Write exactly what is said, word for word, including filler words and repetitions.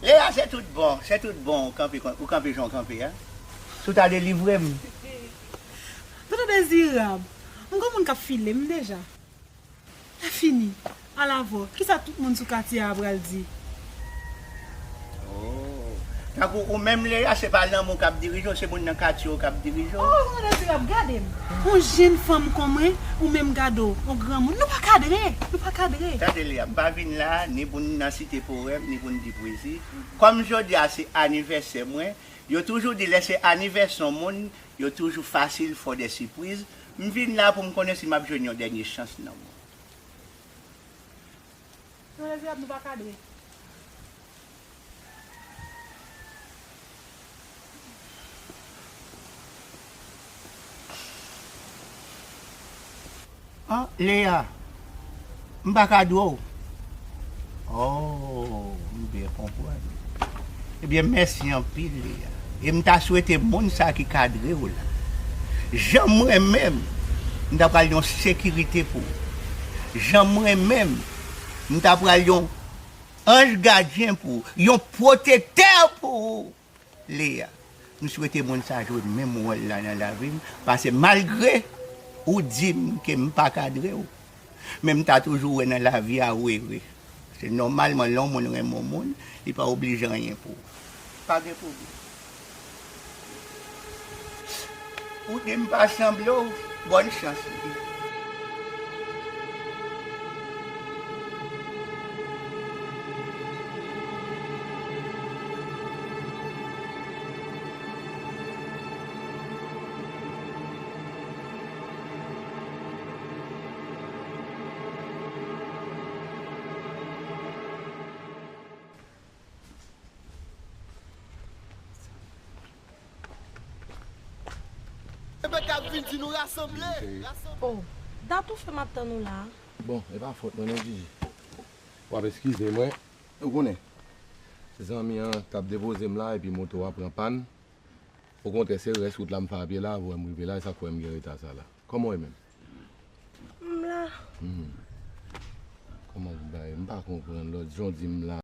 Leya, se tout bon, se tout bon, ou kanpe kon, ou kanpe jan w kanpe a. Si w ta delivre m. Tonton Dezirab, m gon moun k ap file m deja. Lè fini, al avè w, kisa tout moun sou katye a pral di? Oh. Tankou ou menm Leya, se pa lanmou k ap dirije w, se moun nan katye w k ap dirije w. Oh, Tonton Dezirab, gade m. Yon jenn fanm kon mwen, ou menm gade w, yon granmoun. Nou pa kadre, nou pa kadre. Tande Leya, m pa vin la ni pou n nan site powèm, ni pou n di pwezi. Kòm jodi a se anivèsè mwen, yo toujou di lè se anivèsè yon moun, yo toujou fasil fè w de sipriz. M vin la pou m konnen si m ap jwenn yon dènye chans nan mwen. Tonton Dezirab, nou pa kadre. Ah, Leya, m pa kadre w. Oh, m byen konprann. Ebyen, mèsi anpil, Leya. E m ta swete moun sa ki kadre w la. Jan m renmen m, m ta pral yon sekirite pou ou. Jan m renmen m, m ta pral yon anj gadyen pou ou, yon pwotektè pou ou. Leya, m swete moun sa jwe menm wòl la nan lavi m, paske malgre ou di m ke m pa kadre w, men m ta toujou wè nan lavi a ou ere. Se nòmalman lè yon moun renmen yon moun, li pa oblije anyen pou ou. Pa gen pwoblèm. Ou di m pa sanble w, bòn chans. Ebyen, k ap vin di nou rasanble. Oh, dat ou fè m ap tann ou la. Bon, e pa fòt mwen non, Djidji. W ap eskize mwen. Ou konnen, zanmi an t ap depoze m la epi moto a pran pàn. Okontrè, se rès wout la m fè a pye la, avè w m rive la, e sa k fè m gen reta sa la. Kòman w ye menm? M la. Hmm. Kòman w bay? M pa konprann lòt jan w di m la.